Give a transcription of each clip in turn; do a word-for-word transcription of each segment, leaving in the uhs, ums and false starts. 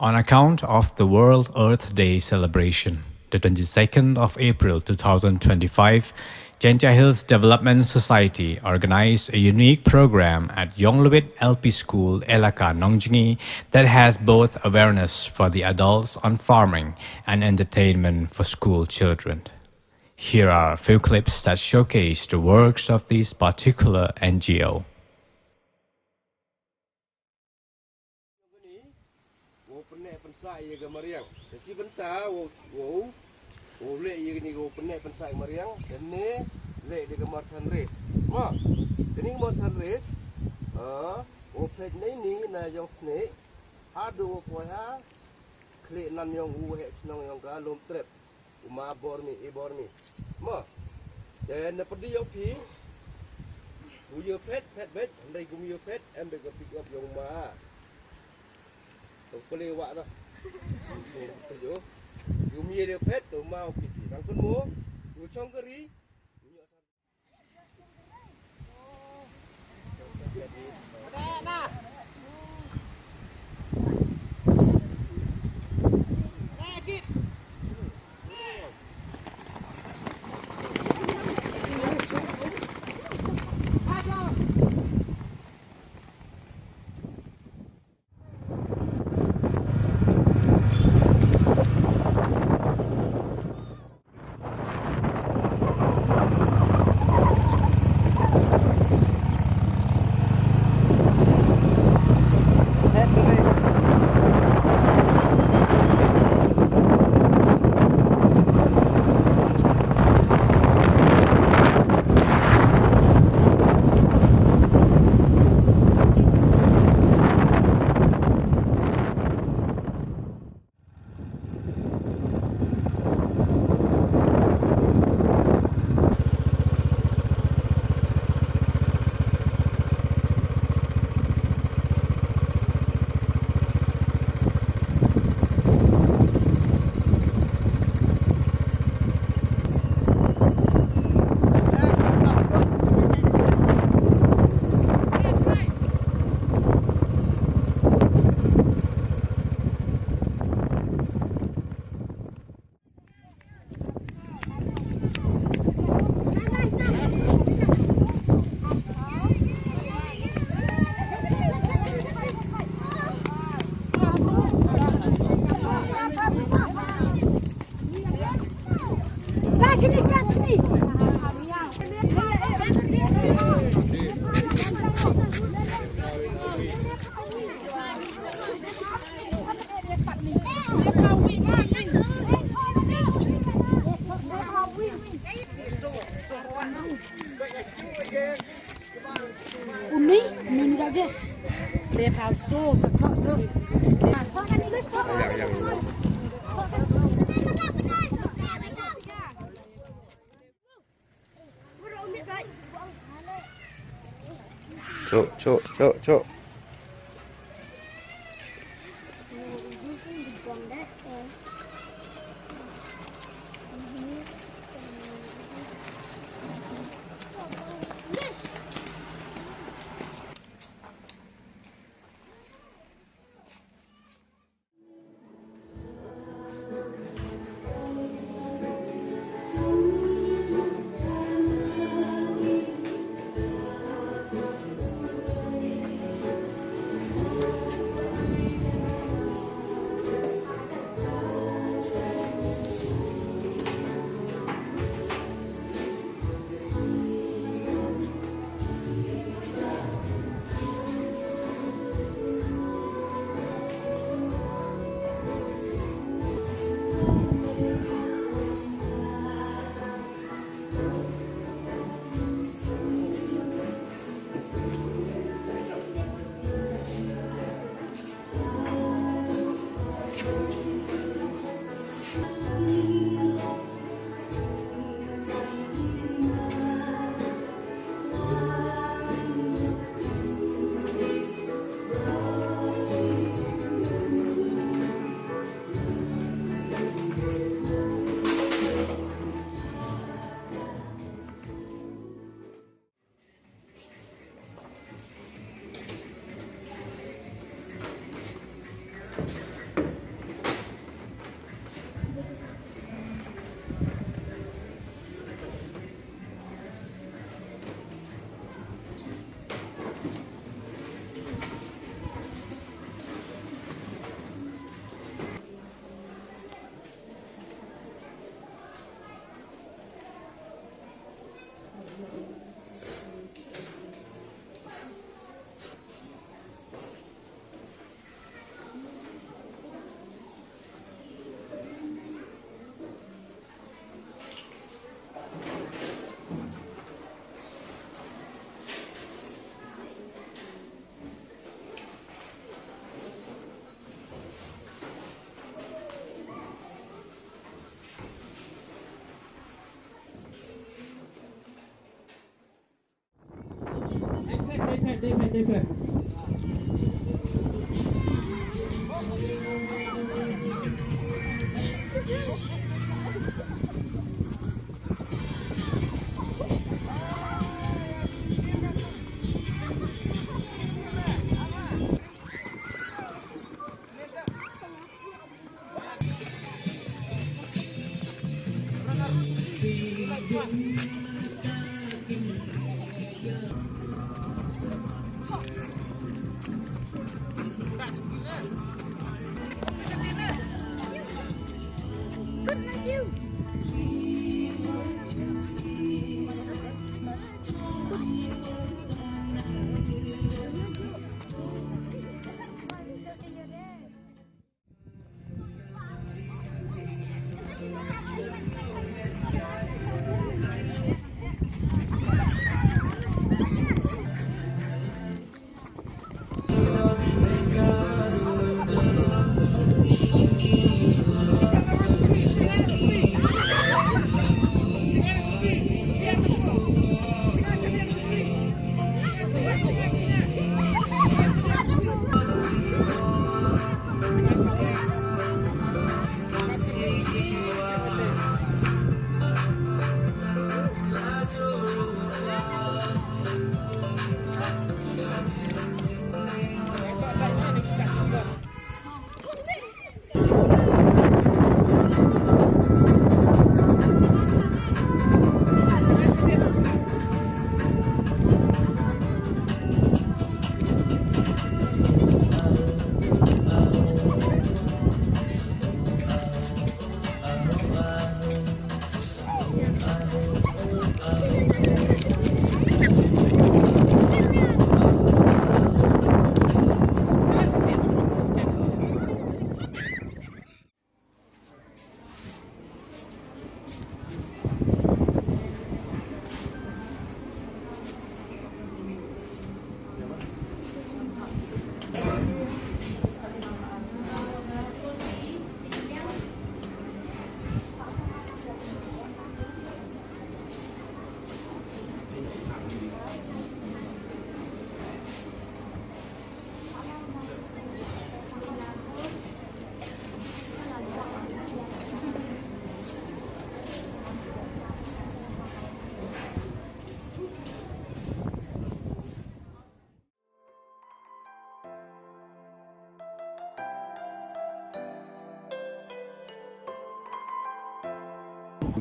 On account of the World Earth Day celebration, the twenty-second of April two thousand twenty-five, Jaintia Hills Development Society organized a unique program at Yonglwit L P School, Elaka Nongjngi, that has both awareness for the adults on farming and entertainment for school children. Here are a few clips that showcase the works of this particular N G O. Wow pynneh pynsah ïa ka mariang. Te shi bynta wow, wow, wow leh ïa kane wow pynneh pynsah ïa mariang. Te ne leh da ka Marathon Race. Mo. Kane ka Marathon Race. Ah, wow phet nei ni na jong sne. Haduh wow poi ha khlieh nan jong u heh chnong jong ka Lum Trep. U ma bor mi, i bor mi. Mo. Te na pyrdi ïoh phi. U ïoh phet, phet bet, hynrei kum ïoh phet, em bet ka pick up ïoh ma. To pule wa na. Kum ïoh phet, to ma u phi. Nang kun mo. U chong kari. Uni, uni ni aja. Dia palsu, tetap tu. Cuk, cuk, cuk, cuk. Phet, dei phet, dei phet.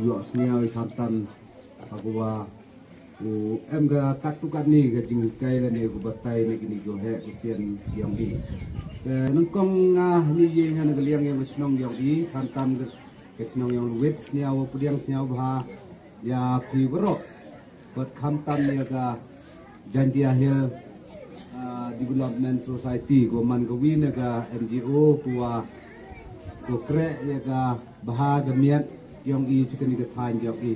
Ïohsngew ïa khamtam ha kaba u em ka katto katne ka jinghikai lane ka batai na kine ki heh ki sien ki ïong i. Te nyngkong nga ngi ïeng ha na ka liang ïong ka chnong ïong i, khamtam ka, ka chnong ïong Lwet, sniaw pdiang sniaw bha ïa phi baroh. Bad khamtam ïa ka Jaintia Hill, ah, Development Society, ko man ka wi na ka N G O, ko wa, ko kreh ïa ka bha ka miat ïong i cha kane ka thaiñ ïong i.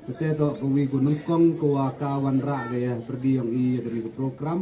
Kate to ka wi ko nyngkong ko wa ka wanrah ka ïa pyrdi ïong i ïa kane ka program.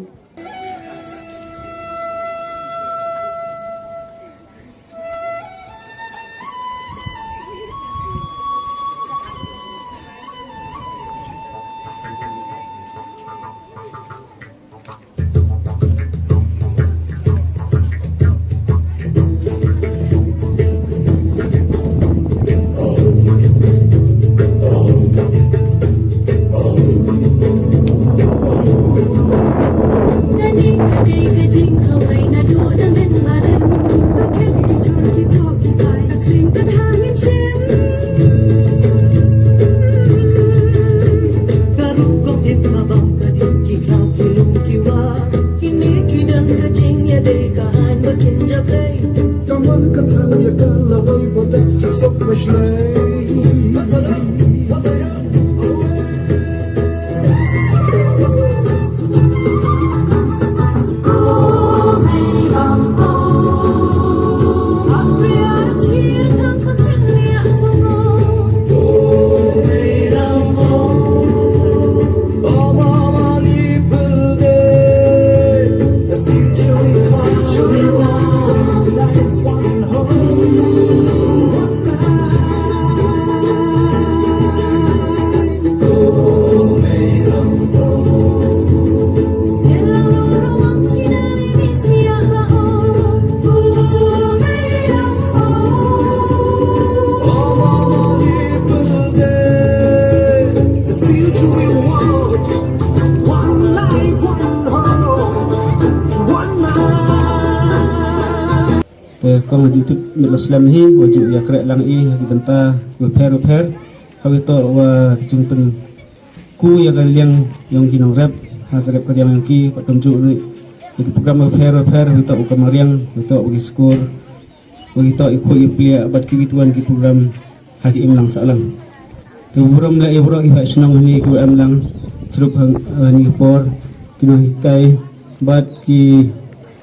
Nga ju tip met la slem hi, wa ju ïa khreh lang i ha ki bynta bapher bapher. Hawi to wa ki jingpynku ïa ka liang yong ki nongrep ha ka rep ka riang yong ki, pat kumjuh ruh ïa ki program bapher bapher, hawi to wa ka mariang, hawi to wa ki skur, wa ki to i khuid i pliah bad ki wituan ki program ha ki imlang sahlang. Te burom la i baroh i bah shnong hani ki wa em lang srup ha, hani ki por, ki nonghikai bad ki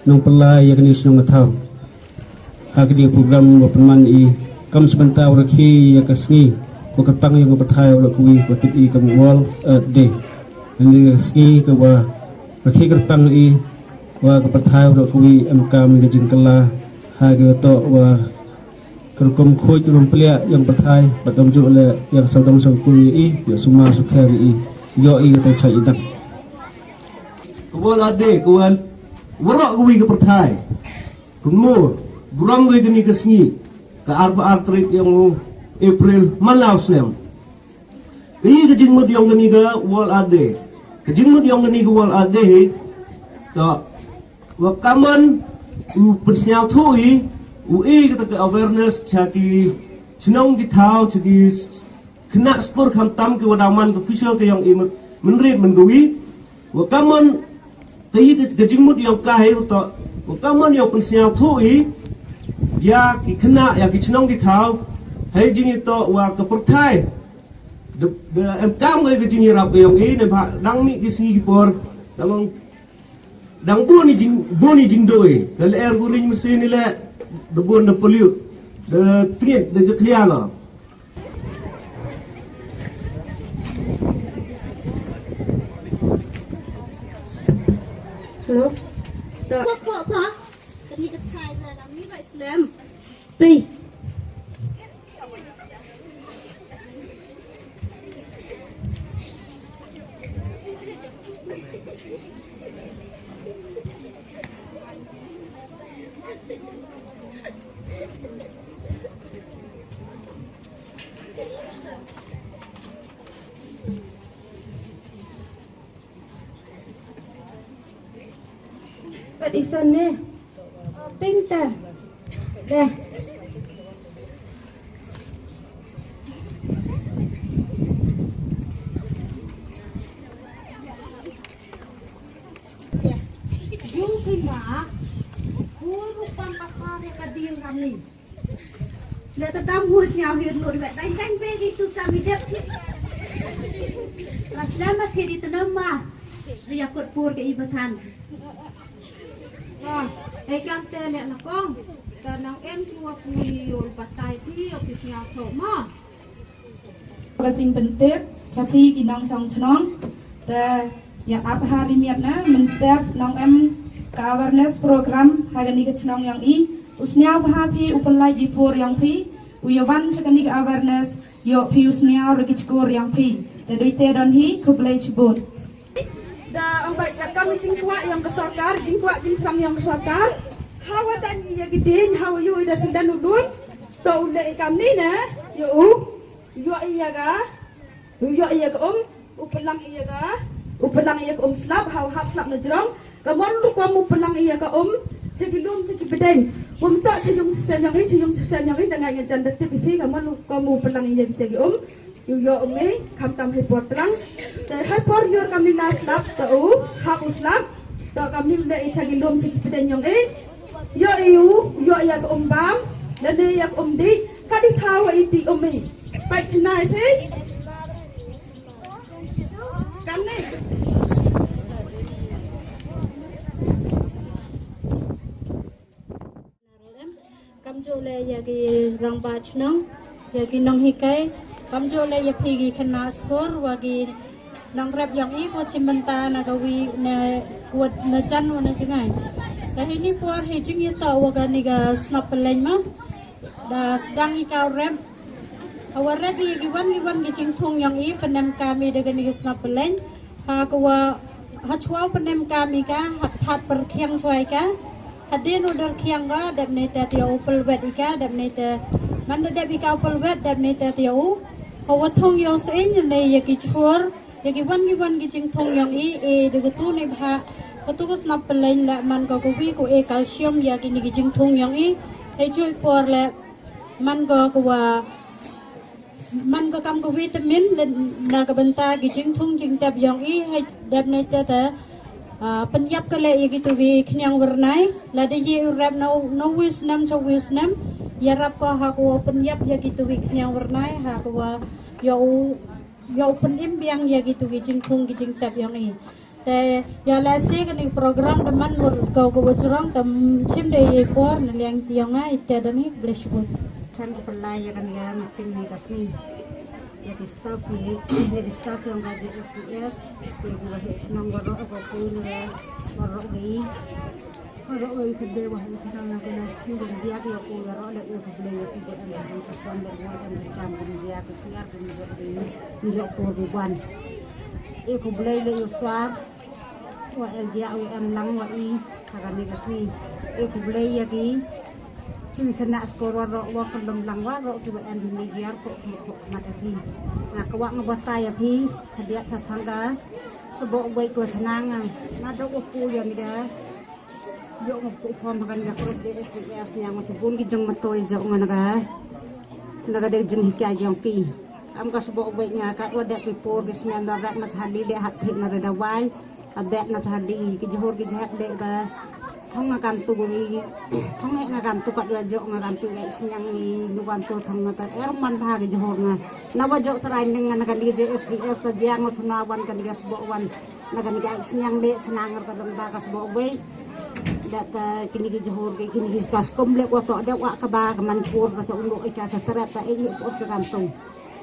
nongpyllait ïa kani shnong ka thaw ha kani program wa pynman i kam sbynta wa rakhi ïa ka sngi wa kyrpang ïa ka pyrthai wa la kawi wa tip i kam World Earth Day. Hani ka sngi ka wa rakhi kyrpang i wa ka pyrthai wa la kawi em kam ïa ka jingkylla ha ki wa to wa ka rukom khuid rukom pliah ïa ka pyrthai, bad kumjuh le ïa ka sawdong sawkul ïa i, ïa sumar sukher ïa i, ïoh i ka tai chai i dak. Ka World Earth Day ka wan waroh kawi ka pyrthai. Kumno burom ka kani ka sngi ka arphew ar tarik yong u April man la u snem. Ka i ka jingmut yong kani ka World Earth Day. Ka jingmut yong kani ka World Earth Day hi to wa kamon u pynsñiawthuh i, u i kata ka awareness cha ki chnong ki thaw, cha ki khynnah skur khamtam ki wa daw man ka official ka yong i mynrit mynkawi. Wa kamon ka i ka jingmut yong ka hi to wa kamon yong pynsñiawthuh i ïa ki khynnah ïa ki chnong ki thaw. Hei jingïatoh wa ka pyrthai da em kam ka i ka jingïarap ka yong i ne ba dang mih ki sngi ki por. Dang bun i jing bun i jingdoi. Ka lyer ku ring masi ni le da bun da pollute, da tngit, da jakhlia la. Hello. Kwah kwah pa. Kani ka thai na lam ni bai slem. Pei. Pat ison ne. Pink ta. Deh. Yung phi ma, pur rupan pakar ya ka dil kami. Lada dam hu sñiaw hi nud wet dang dang be di tu sami dep. Rasla ma thi di tanam ma. Ria kut pur ke i batan. Wa, e kam te le na kong. Ka nang em tu wa pui ul batai phi, o phi sñiaw tho ma. Ka jingpyntip cha phi ki nongshong chnong. Te ïa ap ha ri miat na mynstep nang em ka awareness program ha kani ka chnong yong i. U sñiaw bha phi u pynlait i por yong phi u ïa wan cha kani ka awareness, ïoh phi u sñiaw ri ki chkor yong phi. Te doi te don hi, khublei chibun. Da ong ba ka kam jingkwah yong ka sorkar, jingkwah jingthrang yong ka sorkar. Hawa dan ïa ki ding, hawa yu ida sendan u dun. To u leh i kam ni ne, ïa u. Ïoh ïa ka, ïoh ïa ka um, u pynlang ïa ka, u pynlang ïa ka um slap, ha u hap slap na jrong. Ka mon rukom u pynlang ïa ka um cha ki lum cha ki pdeng. Um toh cha yung cha seng yong i, cha yung cha seng yong i, da ngai ngan jan da tip i phi, ka mon rukom u pynlang ïa kita ki um. Ïoh ïoh um i, khamtam hei por pynlang. Te hei por ïoh kam ni la slap, te u hap u slap. Te kam ni u leh i cha ki lum cha ki pdeng yong i. Ïoh i u, ïoh ïa ka um bam, lane ïa ka um dih. Ka dih thaw i ti um i. Pait chnai phi. Kam ni. Kamjooh le ïa ki rangbah chnong, ïa ki nonghikai, kamjooh le ïa phi ki khynnah skur, wa ki nongrep yong i, ko chim bynta na ka wi na, wa na jan wa na jngai. Ka hini por hi jingïatoh wa kani ka snap pyllein ma. Da sdang i ka rep. Hawa rep i ki wan ki wan ki jingthung yong i, pynem kam i da kani ka snap pyllein. Ha ka wa ha chwa u pynem kam i ka, ha that pyrkhiang chwa i ka. Hadien u dyrkhiang ka, dep ne te te u pylwet i ka, dep ne te man da dep i ka u pylwet, dep ne te te u. Hawa thung yong seiñ ne ïa ki chur. Ïa ki wan ki wan ki jingthung yong i, e, da katu ne bha, katu ka snap pyllein la man ka kawi ko e calcium ïa kini ki jingthung yong i. Ïa i por le man ko ka wa man ko kam ko vitamin na ka bynta ki jingthung jingtep yong i. Hei dep ne te te pynyap ka le ïa ki tu ki khniang wernai. La de ye u rep no no wis nam cho wis nam. Ïa rap ko ha ko pynyap ïa ki tu ki khniang wernai ha ko wa ïa u ïa u pynim biang ïa ki tu ki jingthung ki jingtep yong i. Te ïa la si ka ning program da man mur ko ko wa jrong tam chim de ye por na liang ti yong i te da ni bless you. Chan ko pala ïa kan ïa na tin ni ka sni. Ïa ki staff ni ïa ki staff yong ka J S P S. Ïa ki wa he snong wa ro ko ko ni wa ro ni. Wa ro ni ka de wa he snong na ko na ni de ïa ki ko wa ro le u ko ble ïa ki de an jong sa san de wa an kam ko ni ïa ki ïa ki ni jo por bu ban. E ko ble le u swar. Wa el dia u em lang wa i ka ka ni ka sni. E ko ble ïa ki ki ka na skor wa ro wa ka lom lang wa ro ki wa em ni ïa ko ki ko ma ka ki. Na ka wa nga wa ta ïa ki ka dia sa thang ka. Sbo wei ko snang na do ko pu ïa ni da. Jo ma pu ko ma kan ïa ko de S T S ïa ma sa bun ki jong ma to ïa jo nga na ka. Na ka de jong hi ka jong ki. Am ka sbo wei nga ka wa de ki pu ki smen da rek ma sa li de hat thik na re da wai. A bet na cha di ki jhur ki jhep de ka thong nga kam tu ri thong nga kam tu ka la jo nga kam tu ai sniang ni nu kam tu thong nga ta er man ba ki jhur nga na wa jo trai ning nga na ka ni J S P S sa jia ngo chuna wan ka ni ga sbo wan na ka ni ga ai sniang de sana ngar ka dong ba ka sbo wei. Da ta ki ni ki jhur ki ki ni ki ka skum le ko to de wa ka ba ka man pur ka sa ulu ai ka sa tret ta ai ni ko ka kam tu.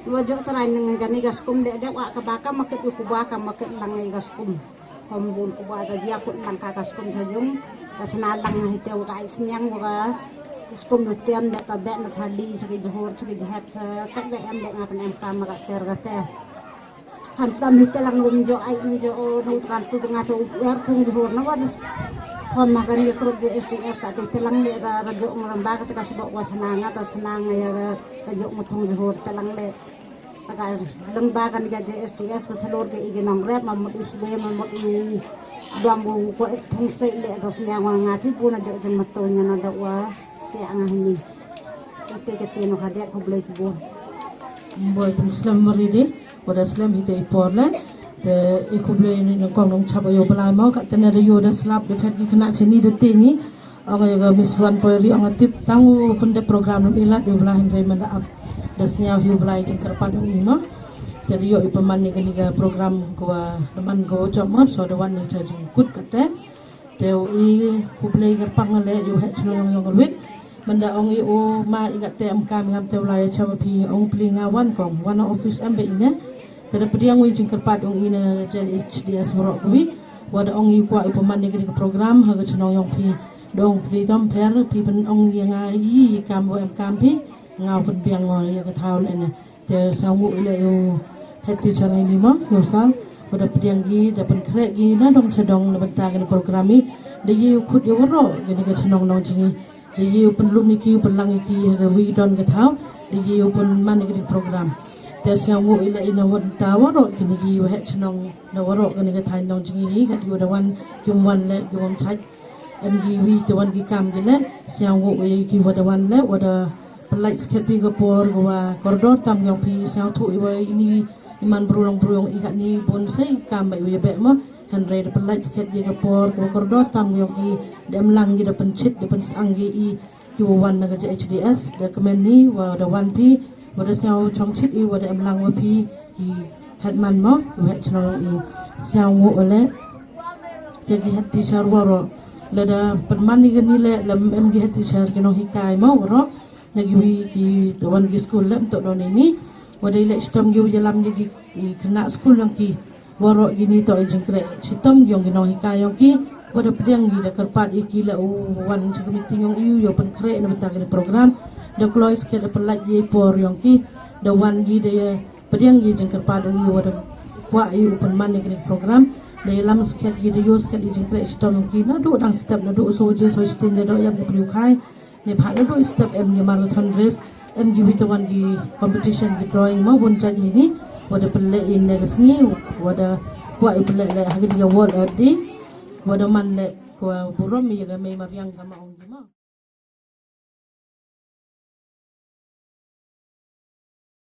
Wa jo trai ning nga ka ni ga skum de de wa ka ba ka ma ka ku ba ka ma ka lang ai ga skum. Hom bun ku ba ka jia kut man ka ka skum sa jung. Ka sna lang hi te wa ka ai sniang wa ka skum lu tem da ka bet na sa li sa ki jhur sa ki jhep sa ka bet em de nga kan em ka ma ka ter ka ter. Han tam hi te lang lum jo ai in jo o nu kan tu nga so er kung jhur na wa. Hom ma kan ye krut de S T S ka te te lang le ka ka jo ngam ba ka te ka sbo wa sna nga ta sna nga ya ka jo ngam thong jhur te lang le. Ka leng ba kan ka J S T S ka salor ka i ka nong rep ma mut i sbe ma mut i dong bu ko i thong sei le ka sniang wa nga si bu na jo jeng ma to nya na da wa sia nga hini. Ite ka te no ka de ko blei si bu. Boy pun slem mari de ko da slem ite i por le. Te i ko blei ni nong kong nong chap yo blai mo ka te ne da yo da slap de phet ki kena cheni de te ni. Ong ïa ka Miss Wan Poi Ri ong tip tang u pynde program lam ilat ïa u Blai hynrei manda ap da sñiaw hi u Blai jingkyrpad ong i ma. Te ri ïoh i pynman ïa kani ka program ka wa da man ka wa jop ma so da wan ïa ka jingkut kate. Te u i khublei kyrpang le ïa u heh chnong yong yong wit. Manda ong i u ma i kate em kam ngam te u Blai ïa cham phi ong pli nga wan kong wan office em be ine. Te da pdiang u i jingkyrpad ong i na J H D S warok wi. Wa da ong i kwah i pynman ïa kani ka program ha ka chnong yong phi. Dong phi dom pher phi pyn ong ïa nga i kam wa em kam phi nga pyn biang ngo ïa ka thaw le na. Te sa ngu le yu het ti cha ngai ni ma yu sa. Wa da pdiang gi da pyn kre gi na dong cha dong na bynta kani program i da yu khut yu ro kani ka chnong nong jing i da yu pyn lum ni ki pyn lang ki ha ka wi don ka thaw da yu pynman ïa kani program. Te sa ngu le i na wan ta wa ro kini gi wa het chnong na wa ro kani ka thai nong jing i kat yu da wan kim wan le kim wan chaj. Em gi wi te wan gi kam gi ne siaw ngu wi ki wa da wan le wa da pynlait skhet pi ka por ka wa kordor tam yong phi siaw thu i wa ini iman brulong brulong i kat ni bon sai kam bai wi be ma. Hynrei da pynlait skhet gi ka por ka wa kordor tam yong i da em lang gi da pynchit da pynsang gi i ki wa wan na ka J H D S da kmen ni wa da wan phi wa da siaw chong chit i wa da em lang wa phi. I het man mo u het chnong i siaw ngu ole. Ya ki het teacher waro lada pynman ni gani le lam em ki het teacher ki nong hikai mo waro. Na ki wi ki tawan ki school lem to don ini wa dei le chitom ki u yalam ni ki kena school yang ki waro gini to i jingkre chitom yong ki nong hikai yong ki. Wa da pdiang ki da kyrpad i ki le u wan cha ka meeting yong i u yo pynkre na bynta kini program da kloi sket da pynlait i por yong ki da wan gi da pdiang gi jingkyrpad ong yu wa da kwah yu u pynman ïa kini program da ïalam skhet gi da yu skhet gi jingkre chitom ki na du dang step na du so je so chitin da do ïa ki priu khai ne pha na du step em gi marathon race em gi wita wan gi competition gi drawing ma bun jat ini wa da pynle in ne sngi wa da kwah yu pynle le ha gi ga wall art di wa da man le kwa burom ïa ga mei mariang ga ma.